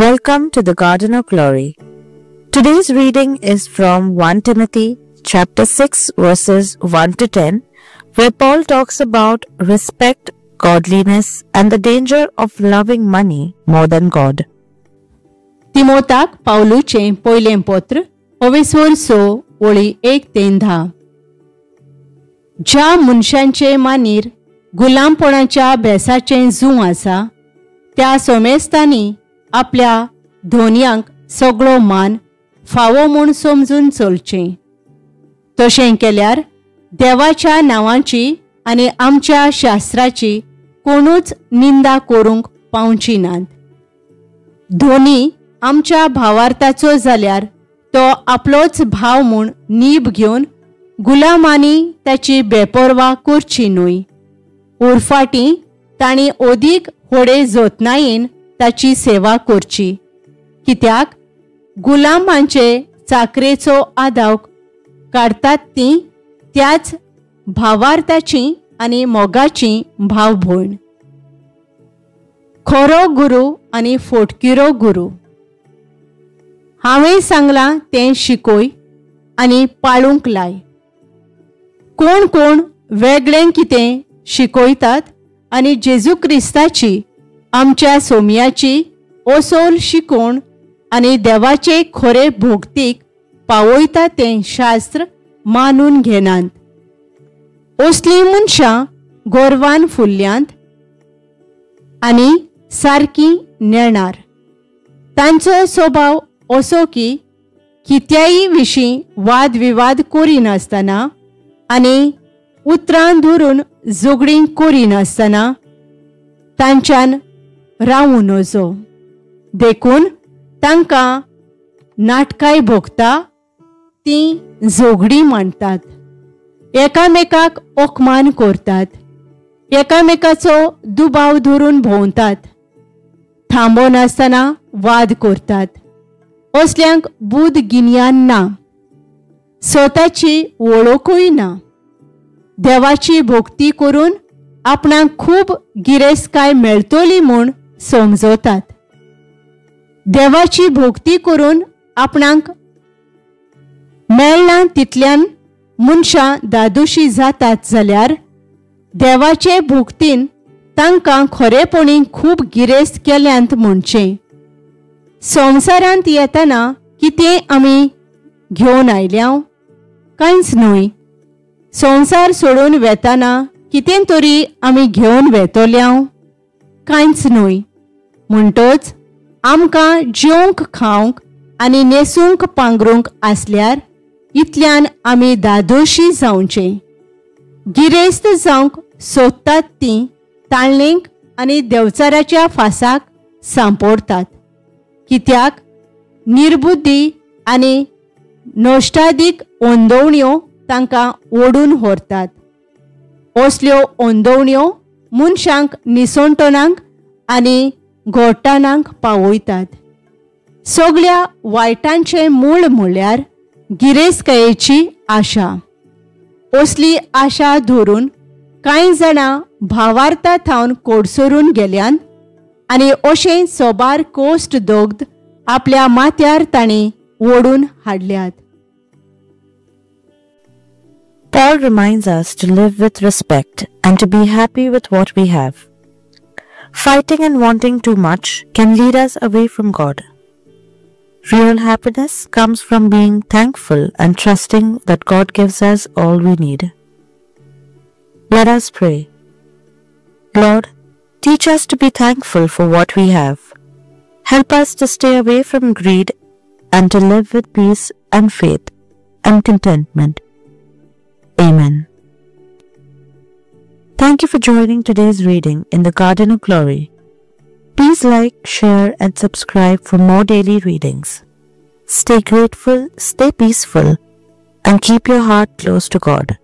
Welcome to the Garden of Glory. Today's reading is from 1 Timothy chapter 6 verses 1 to 10, where Paul talks about respect, godliness, and the danger of loving money more than God. तिमोताक पावलूचें पयलें पत्र ओवेसोर 6 ओळी 1 ते 10. ज्या मनशांचे मानीर गुलामपणाच्या भेसाचें जूं आसा त्या सोमेस्तांनी आपल्या धोनयांक सगळो मान फावो म्हूण समजून चलचें. तशें केल्यार देवाच्या नांवाची आनी आमच्या शास्त्राची कोणूच निंदा करूंक पावची नात. धोनी आमच्या भावार्थाचो जाल्यार तो आपलोच भाव म्हूण नीब घेवन गुलामांनी ताची बेपर्वा करची न्हय. उरफाटी तांणी अदीक होडे जोतनायेन ताची सेवा करची, कित्याक गुलामांचे चाकरेचो आदाव काडटात ती त्याच भावार्थाची आनी मोगाची भाव भयण. खरो गुरू आनी फोटकिरो गुरू. हांवें सांगलां तें शिकय आनी पाळूंक लाय. कोण कोण वेगळें कितें शिकयतात आनी जेजू क्रिस्ताची आमच्या सोमयाची ओसोल शिकोवण आनी देवाचे खरे भोगतीक पावयता तें शास्त्र मानून घेनात. असलीं मनशां गोरवान फुल्ल्यांत आनी सारकीं नेणार. तांचो स्वभाव असो की कित्याय विशीं वादविवाद करिनासतना आनी उतरां धरून झगडीं करिनासतना तांच्यान रावूं नजो. देखून तांकां नाटकाय भोगता, तीं झगडीं मांडटात, एकामेकाक अपमान करतात, एकामेकाचो दुबाव धरून भोंवतात, थांबोनासतना वाद करतात. असल्यांक बूद गिन्यान ना, स्वताची वळखूय ना. देवाची भक्ती करून आपणाक खूब गिरेस्तकाय मेळटली म्हूण समजतात. देवाची भक्ती करून आपणाक मेळना तितल्यान मनशां दादोशी जातात जाल्यार देवाचे भक्तीन तांकां खरेपणी खूब गिरेस्त केल्यांत म्हणचें. संवसारांत येतना कितें आमी घेवन आयल्या? कांयच न्हय. संवसार सोडून वेतना कितें तरी आमी घेवन वेतोल्या? कांयच न्हय. म्हणटच आमकां जेवंक खावंक आनी न्हेसूंक पांगरूंक आसल्यार इतल्यान आमी दादोशी जावचें. गिरेस्त जावंक सोदतात तीं ताळणेक आनी देवचाराच्या फासाक सांपोडटात, कित्याक निर्बुद्धी आनी नश्टादीक ओंदोवण्यो तांकां ओडून व्हरतात. असल्यो ओंदोवण्यो मनशांक निसणटणांक आनी गोठाणांक पावयतात. सगळ्या वायटांचें मूळ म्हळ्यार गिरेस्तकायेची आशा. असली आशा धरून कांय जाणां भावार्था थावन कोडसरून गेल्यान आनी अशें सोबार कोश्ट दोग्ध आपल्या माथ्यार तांणी ओडून हाडल्यात. Paul reminds us to live with respect and to be happy with what we have. Fighting and wanting too much can lead us away from God. Real happiness comes from being thankful and trusting that God gives us all we need. Let us pray. Lord, teach us to be thankful for what we have. Help us to stay away from greed and to live with peace and faith and contentment. Amen. Thank you for joining today's reading in the Garden of Glory. Please like, share, and subscribe for more daily readings. Stay grateful, stay peaceful, and keep your heart close to God.